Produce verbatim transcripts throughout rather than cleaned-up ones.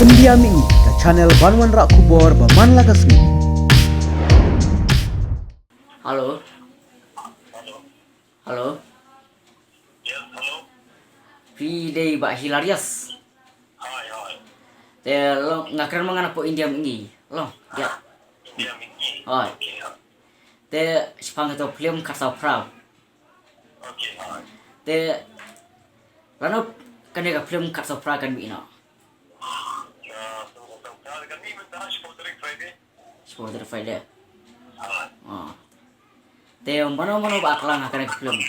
India Mihngi, ka channel ban wanrah khubor ba man la ka sngi. Hello. Hello. Yes, hello. Phi dei Bah Hilarius? Hooid, hooid. Te long, nga kren ma nga na pdeng India Mihngi. Long, ïa. India Mihngi. Hooid. Okay, hooid. Te shaphang kato ka film Khatsaw Phra. Okay, hooid. Te lano kane ka film Khatsaw Phra kan mih noh? Ah, so, Khatsaw Phra kan mih mynta shiphew tarik Friday. Shiphew tarik Friday. Hooid. Oh. Te mano mano ba klang ha kane ka film?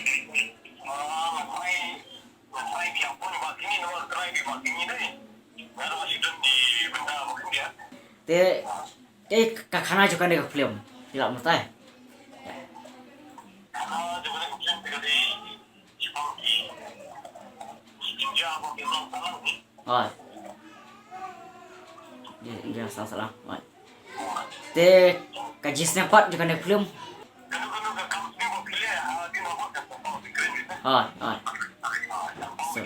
Ah, nga trai, nga trai biang bun ba kine, nga trai biang ba kine dei. Nga ruh nga shu don di bynta ba kine. Te, te ka khana jong kane ka film, phi lah batai? Khana jong kane ka film te ka dei shaphang ki jingjia ba ki long salang ni. Hooid. Ïa, ïa, salah, salah. Hooid. Te ka jingsneng pat jong kane ka film. Hooid, hooid. So,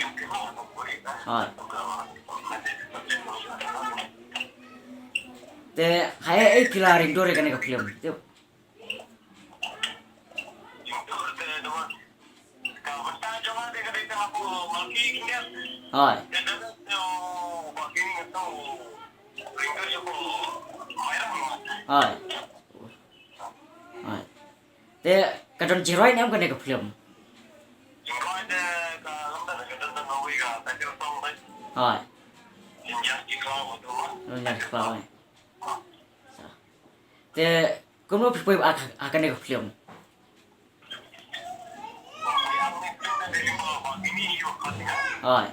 hooid. Te ha ei ei phi la ring dur ïa kane ka film? Te Hooid. Hooid. Hooid. Te ka don jingrwai ne em kane ka film? Hooid. Jingjia Khlaw, eh. Te kumno phi poi ha, ha kane ka film? Hooid.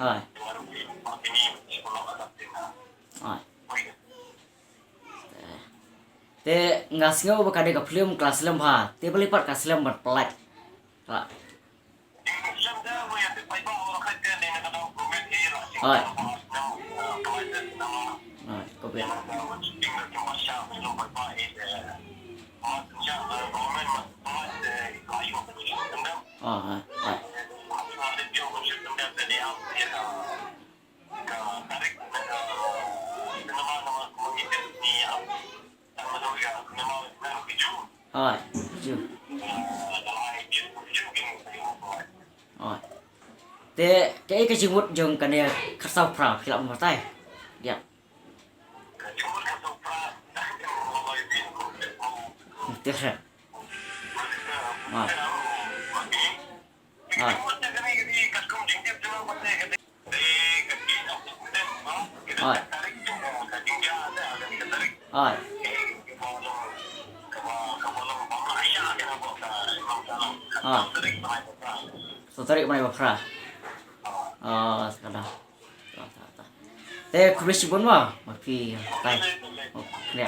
Hooid. Hooid. Te nga sngew ba kane ka film ka la slem bha, te balei pat ka slem ban pynlait? Ka la Hooid. Hooid, ko phi. Hooid, hooid. Hooid, ju. Hooid. Te kaei ka jingmut jong kane Khatsaw Phra, phi lah ban batai? Ïa. Te. Hooid. Hooid. Hooid. Hooid. Saw tarik bnai ba phra. Oh, sa kata. Te khublei shibun mo, ma phi tai. Oh, khublei.